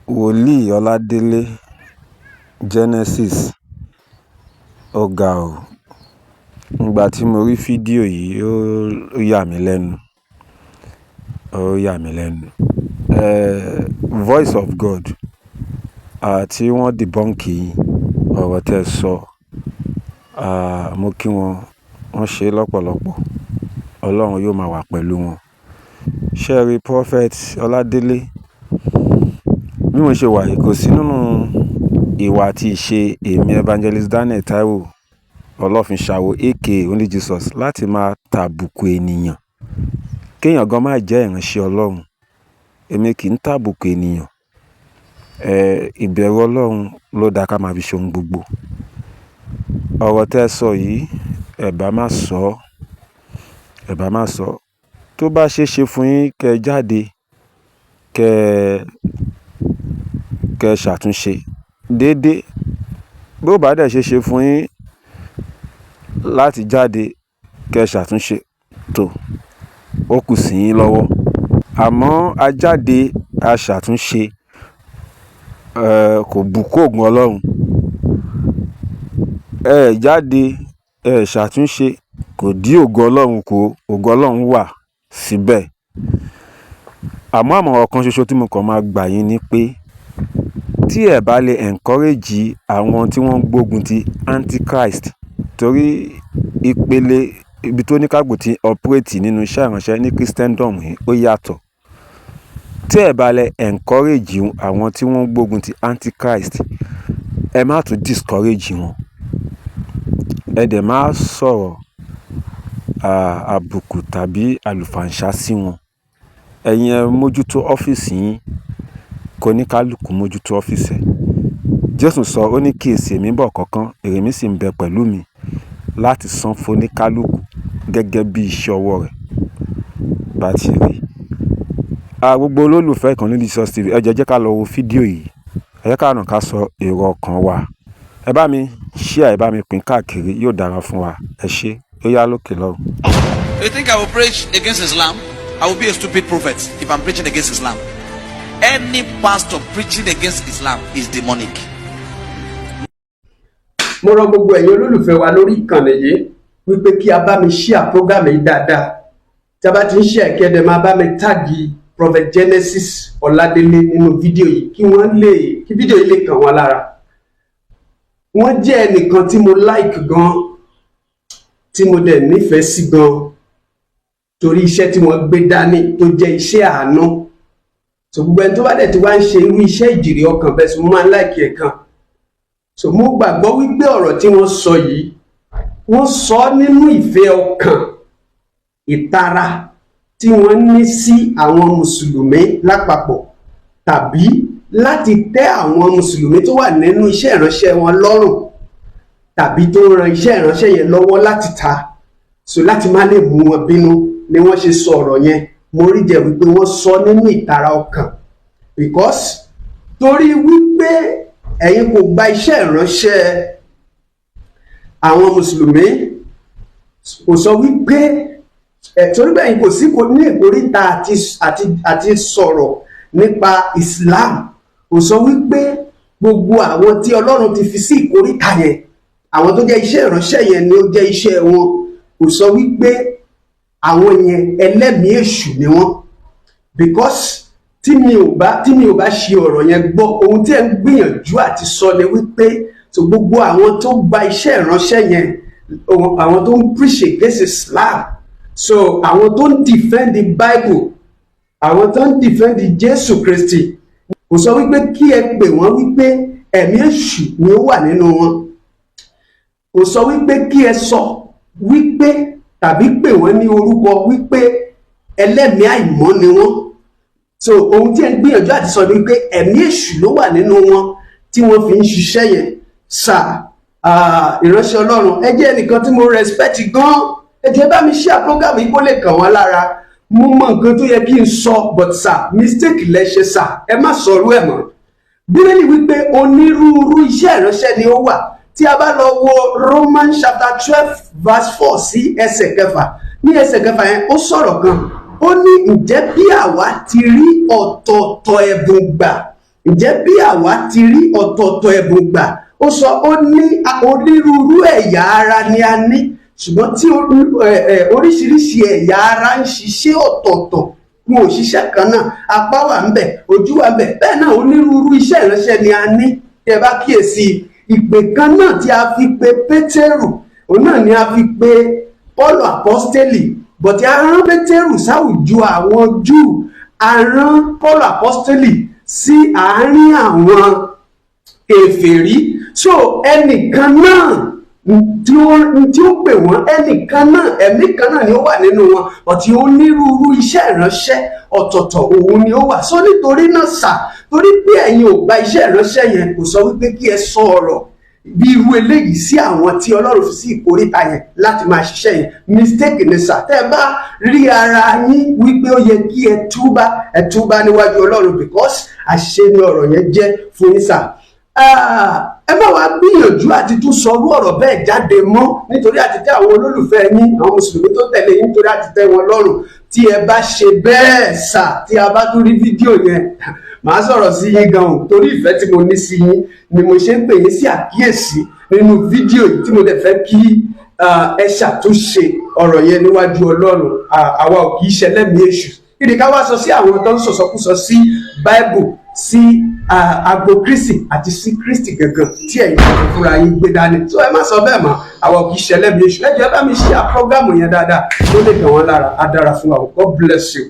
Wòlíì Ọládélé Genesis, ó ga ọ́. Nígbà tí mo rí fídíò yìí, ó yà mí lẹ́nu, ó yà mí lẹ́nu. Voice of God tí wọ́n debunk ọ̀rọ̀ tẹ sọ, mo kí wọn, wọ́n ṣe lọ́pọ̀lọpọ̀. Ọlọ́run yóò máa wà pẹ̀lú wọn. Ṣé ẹ rí Prophet Ọládélé? Bí mo ṣe wà yìí, kò sí nínú ìwà àti ìṣe èmi Evangelist Daniel Taiwo Ọlọ́finṣàwò, aka Only Jesus, láti máa tàbùkù ènìyàn. Kéèyàn gan máa jẹ́ ìránṣẹ́ Ọlọ́run. Èmi kì í tàbùkù ènìyàn. Ìbẹ̀rù Ọlọ́run ló dá ká máa fi ṣe ohun gbogbo. Ọ̀rọ̀ tẹ sọ yìí, ẹ bá má sọ, ẹ bá má sọ. Tó bá ṣe é ṣe fún yín kẹ jáde, kẹ ṣàtúnṣe déédé. Bí ó bá dẹ̀ ṣe é ṣe fún yín láti jáde kẹ ṣàtúnṣe tó, ó kù sí yín lọ́wọ́. Àmọ́ a jáde, a ṣàtúnṣe, kò bùkún ògùn Ọlọ́run. Ẹ jáde, ẹ ṣàtúnṣe, kò dí ògo Ọlọ́run kù, ògo Ọlọ́run wà síbẹ̀. Àmọ́ àmọ̀ràn kan ṣoṣo tí mo kàn máa gbà yín ni pé tí ẹ bá lè encourage àwọn tí wọ́n ń gbógun ti Antichrist, torí ìpele ibi tó ní kágbó tí operate nínú iṣẹ́ ìránṣẹ́ ní Christendom yìí, ó yàtọ̀. Tí ẹ bá lè encourage àwọn tí wọ́n ń gbógun ti Antichrist, ẹ má tún discourage wọn. Ẹ dẹ̀ má sọ̀rọ̀ àbùkù tàbí àlùfàǹsá sí wọn. Ẹ̀yin ẹ mójútó ọ́fíìsì yín, kó ní kálùkù mójútó ọ́fíìsì ẹ̀. Jésù sọ, ó ní, "Kíyèsi, èmi ń bọ̀ kánkán, èrè mi sì ń bẹ pẹ̀lú mi láti san fún oníkálùkù gẹ́gẹ́ bí iṣẹ́ ọwọ́ rẹ̀ bá ti rí." Gbogbo olólùfẹ́ ìkànnì Jesus TV, ẹ jẹ́ ká lọ wo fídíò yìí. Ẹ jẹ́ ká nà ká sọ èrò ọkàn wa. Ẹ bá mi share, ẹ bá mi pín káàkiri, yóò dára fún wa. Ẹ ṣé, ó yá, lókè lọ́hùn. You think I will preach against Islam? I will be a stupid prophet if I'm preaching against Islam. Any pastor preaching against Islam is demonic. Mo rọ gbogbo ẹ̀yin olólùfẹ́ wa lórí ìkànnì yìí wípé kí a bá mi share program yìí dáadáa. Tí a bá ti ń share, kí ẹ dẹ̀ máa bá mi tag Prophet Genesis Ọládélé nínú fídíò yìí, kí wọ́n lè kí fídíò yìí lè kàn wọ́n lára. Wọ́n jẹ́ ẹnìkan tí mo like gan, tí mo dẹ̀ nífẹ̀ẹ́ sí gan, torí iṣẹ́ tí wọ́n gbé dání tó jẹ́ iṣẹ́ àánú. So gbogbo ẹni tó bá dẹ̀ ti wá ń ṣe irú iṣẹ́ ìjìrì ọkàn bẹ́ẹ̀ sì, mo máa ń like ẹ̀ gan. So mo gbàgbọ́ wípé ọ̀rọ̀ tí wọ́n sọ yìí, wọ́n sọ nínú ìfẹ́ ọkàn, ìtara tí wọ́n ní sí àwọn mùsùlùmí lápapọ̀, tàbí láti tẹ́ àwọn mùsùlùmí tó wà nínú iṣẹ́ ìránṣẹ́ wọn lọ́rùn, tàbí tó ń ran iṣẹ́ ìránṣẹ́ yẹn lọ́wọ́ láti ta so láti má lè mú wọn bínú ni wọ́n ṣe sọ ọ̀rọ̀ yẹn. Mo rí jẹ́ wípé wọ́n sọ nínú ìtara ọkàn, because torí wípé ẹ̀yin kò gba iṣẹ́ ìránṣẹ́ àwọn mùsùlùmí, kò sọ wípé ẹ̀ torí bẹ́ẹ̀ yìí kò sí kò ní ìkóríta àti sọ̀rọ̀ nípa Islam, kò sọ wípé gbogbo àwọn tí Ọlọ́run ti fi sí ìkóríta yẹn, àwọn tó jẹ́ iṣẹ́ ìránṣẹ́ yẹn ni ó jẹ́ iṣẹ́ wọn, kò sọ wípé àwọn yẹn ẹlẹ́mìí èṣù ni wọ́n. Because tí mi ò bá ṣe ọ̀rọ̀ yẹn gbọ́, ohun tí ẹ̀ ń gbìyànjú àti sọ ni wípé so gbogbo àwọn tó gba iṣẹ́ ìránṣẹ́ yẹn, àwọn tó ń preach against Islam, so àwọn tó ń defend the Bible, àwọn tó ń defend Jésù Kristi, kò sọ wípé kí ẹ pè wọ́n wípé ẹ̀mí èṣù ni ó wà nínú wọn. Kò sọ wípé kí ẹ sọ wípé tàbí pè wọ́n ní orúkọ wípé ẹlẹ́mìí àìmọ́ ni wọ́n. So ohun tí ẹ ń gbìyànjú àti sọ ni wípé ẹ̀mí èṣù ló wà nínú wọn tí wọ́n fi ń ṣiṣẹ́ yẹn. Sà, ìránṣẹ́ Ọlọ́run, ẹ jẹ́ ẹnìkan tí mo respect gan. Ẹ jẹ́ bá mi share program yìí kó lè kàn wọ́n lára. Mo mọ nǹkan tó yẹ kí n sọ, but sir, mistake lẹ ṣe, sir. Ẹ má sọ̀rọ̀ ẹ̀ mọ́. Bíbélì wípé onírúurú iṣẹ́ ìránṣẹ́ ni ó wà. Tí a bá lọ wo Romans chapter 12 verse 4 sí ẹsẹ̀ 6, ní ẹsẹ̀ 6 yẹn, ó sọ̀rọ̀ kan. Ó ní, "Ǹjẹ́ bí àwa ti rí ọ̀tọ̀ọ̀tọ̀ ẹ̀bùn gbà, ǹjẹ́ bí àwa ti rí ọ̀tọ̀ọ̀tọ̀ ẹ̀bùn gbà," ó sọ, ó ní onírúurú ẹ̀yà ara ni a ní, ṣùgbọ́n tí oríṣiríṣi ẹ̀yà ara ń ṣiṣẹ́ ọ̀tọ̀ọ̀tọ̀, wọn ò ṣiṣẹ́ kan náà. Apá wà ń bẹ̀, ojú wà ń bẹ̀. Bẹ́ẹ̀ náà, onírúurú iṣẹ́ ìránṣẹ́ ni a ní. Tí ẹ bá kíyèsí, ìpè kan náà tí a fi pe Pétérù, òun náà ni a fi pe Paul apostoli, but a rán Pétérù sáwùjọ àwọn Júù, a rán Paul apostoli sí àárín àwọn kèfèrí. So ẹnìkan náà tí ó pè wọ́n, ẹnìkan náà, ẹ̀mí kan náà ni ó wà nínú wọn, ọ̀tí onírúurú iṣẹ́ ìránṣẹ́ ọ̀tọ̀ọ̀tọ̀ òun ni ó wà. So nítorí náà sà, torí pé ẹ̀yin ò gba iṣẹ́ ìránṣẹ́ yẹn, kò sọ wípé kí ẹ sọ ọ̀rọ̀ bí irú eléyìí sí àwọn tí Ọlọ́run fi sí ìkóríta yẹn láti máa ṣiṣẹ́ yẹn. Mistake ni sà. Tẹ́ ẹ bá rí ara yín wípé ó yẹ kí ẹ túbá, ẹ túbá níwájú Ọlọ́run, because àṣẹ ni ọ̀rọ̀ yẹn jẹ́ fún yín sà. Ẹ má wàá gbìyànjú àti tún sọ irú ọ̀rọ̀ bẹ́ẹ̀ jáde mọ́, nítorí àti tẹ́ àwọn olólùfẹ́ yín, àwọn mùsùlùmí tó tẹ̀lé yín, nítorí àti tẹ́ wọn lọ́rùn. Tí ẹ bá ṣe bẹ́ẹ̀ sà, tí a bá tún rí fídíò yẹn, màá sọ̀rọ̀ sí yín gan o, torí ìfẹ́ tí mo ní sí yín ni mo ṣe ń pè yín sí àkíyèsí nínú fídíò yìí, tí mo dẹ̀ fẹ́ kí ẹ ṣàtúnṣe ọ̀rọ̀ yẹn níwájú Ọlọ́run. Àwa ò kì í ṣẹlẹ́mìí èṣù. Kí ni ká wá sọ sí àwọn tó ń sọ̀sọ́kúsọ sí Bible, sí agbo Kristi àti sí Kristi gangan tí ẹ̀yin kan fúnra yín gbé dání? Tó ẹ má sọ bẹ́ẹ̀ mọ́. Àwa ò kì í ṣẹlẹ́mìí èṣù. Ẹ jọ̀ọ́, ẹ bá mi share program yẹn dáadáa, tó lè kàn wọ́n lára. Á dára fún wa. God bless you.